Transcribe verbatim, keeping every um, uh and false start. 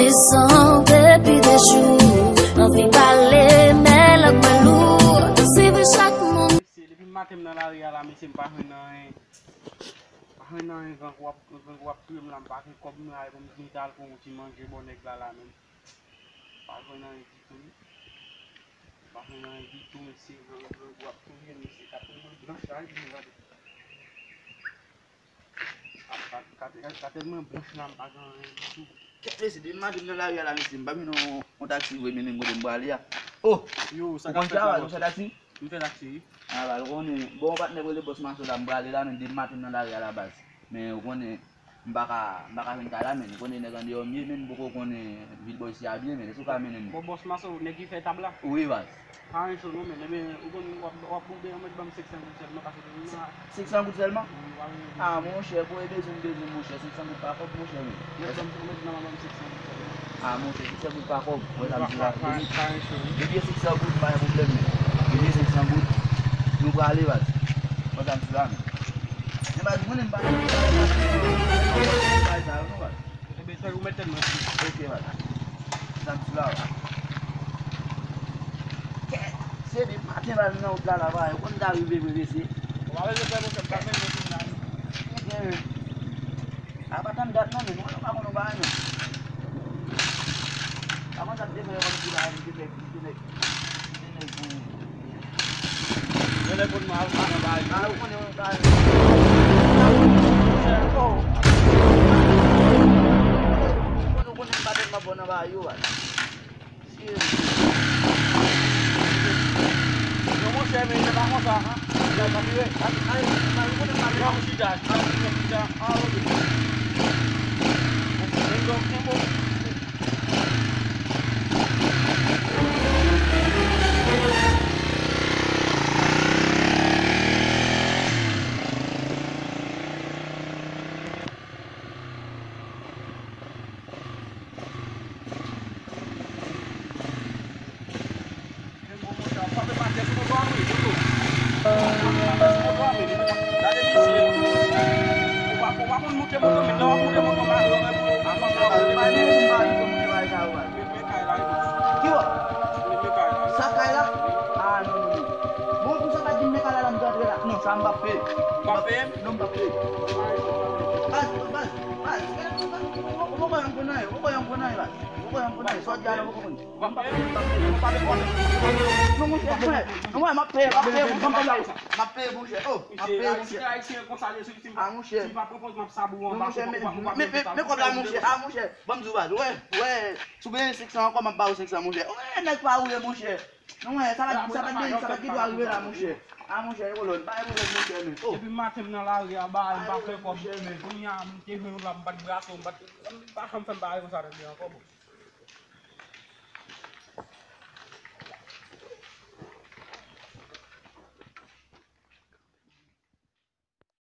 San depi de jou, anvi pale, men lang mwen lou. Swiv chak moman. Mesye, depi maten m nan lari a la, mesye, m pa jwenn anyen. Pa jwenn anyen, grangou ap, grangou ap touye m la, m pa gen kòb m la, pou m vin al pran yon ti manje bò nèg la la menm. Pa jwenn anyen ditou, wi. Pa jwenn anyen ditou, mesye, grangou ap touye m, mesye, katèl mwen blanch la, wi, gade. Katèl mwen blanch la, m pa gen anyen ditou. Kèt mesye, depi maten m nan lari a la, mesye, m pa jwenn yon, yon taksi vre mennen m kote m prale a. Oh! Yo, sa k ap fèt la, bòs? Ou konn sa, ou fè taksi? M fè taksi, wi. A, ba, ou konnen, bon, yon patnè rele bòs Maso la, m prale la, men depi maten m nan lari a la baz. Men ou konnen, m pa ka, m pa ka jwenn kay la, men ou konnen nèg andeyò m ye, men m poko konnen vil bò isi a byen, men èske ou ka mennen m? Bon, bòs Maso, nèg ki fè tab la? Wi, baz. Pa anyen cho non, men, men, ou konn w ap, w ap boube, ou mèt ban m senk san goud sèlman, paske m nan. Senk san goud sèlman? Wi, w ap. Ah, monchè, pou e bezwen m bezwen, monchè, senk san goud pa kòb, monchè, men. Mèt ban m, ou mèt nan ban m senk san goud sèlman. Ah, monchè, senk san goud pa kòb, wè sa m di la. Pa, pa, pa anyen cho non. Depi e senk san goud, pa gen pwoblèm, men. Depi e senk san goud, nou prale, baz. Wè sa m di la, men. Men, baz, ou konnen m pa nan bagay sa yo non, baz. Ebyen, tank ou mèt tèt mwen sou. Ok, baz. Sa m di la, wi. Kèt, se depi maten la, m nan wout la, la, bagay, ou konn ta rive vre, mesye. Ou pa bezwen pè, monchè, m pa bezwen vin la. Ebyen, a pa tann dat non, men, mwen, ou pa konn yon bagay, non. Pa konn sa k te fè yo konn ti bagay, m te fè, m te fè. Genlè konn mal pa nan bagay yo. Ah, ou konnen, ou konnen. Ou konnen, ou konnen m pa tèlman bon nan bagay yo, baz. Non, monchè, men se pa konsa, ha. Sa pa vire. Ay, ay, ay, ou konnen m pa tèlman. Chita, chita, chita. Ah, ok. Men donk, men bon. Ki wè? Sa kay la? Ah, non, non, non. Bon, pou sa pa di m men kay la, la m antre la. Non, sa m p ap peye. W p ap peye m? Non, m p ap peye. Baz, baz, baz, baz, ou pa kwè yon grenn anyen, ou pa kwè yon grenn anyen, baz. Ou pa kwè yon grenn anyen, sa w di a la, ou pa konprann. W ap peye m? Non, monchè, monchè, non, m ap peye, m ap peye, monchè, m ap peye, monchè. Oh, m ap peye, monchè. Ah, monchè. Non, monchè, men, men, men, men kòb la, monchè. Ah, monchè, ban m di w, baz. Wè, wè, si w bezwen senk san ankò, m ap ba w senk san, monchè. Wè, nèg pa ou ye, monchè. Non, wè, sa pa, sa pa t gen, sa pa t gen dwa rive la, monchè. Ah, monchè, e kolòn, pa gen pwoblèm, monchè, men. Oh. Depi maten m nan lari a, ba, m pa fè kòb. Kounye a, m te jwenn yon la, m bat braso, m bat, m pa janm fè m bagay konsa tande ankò, bon.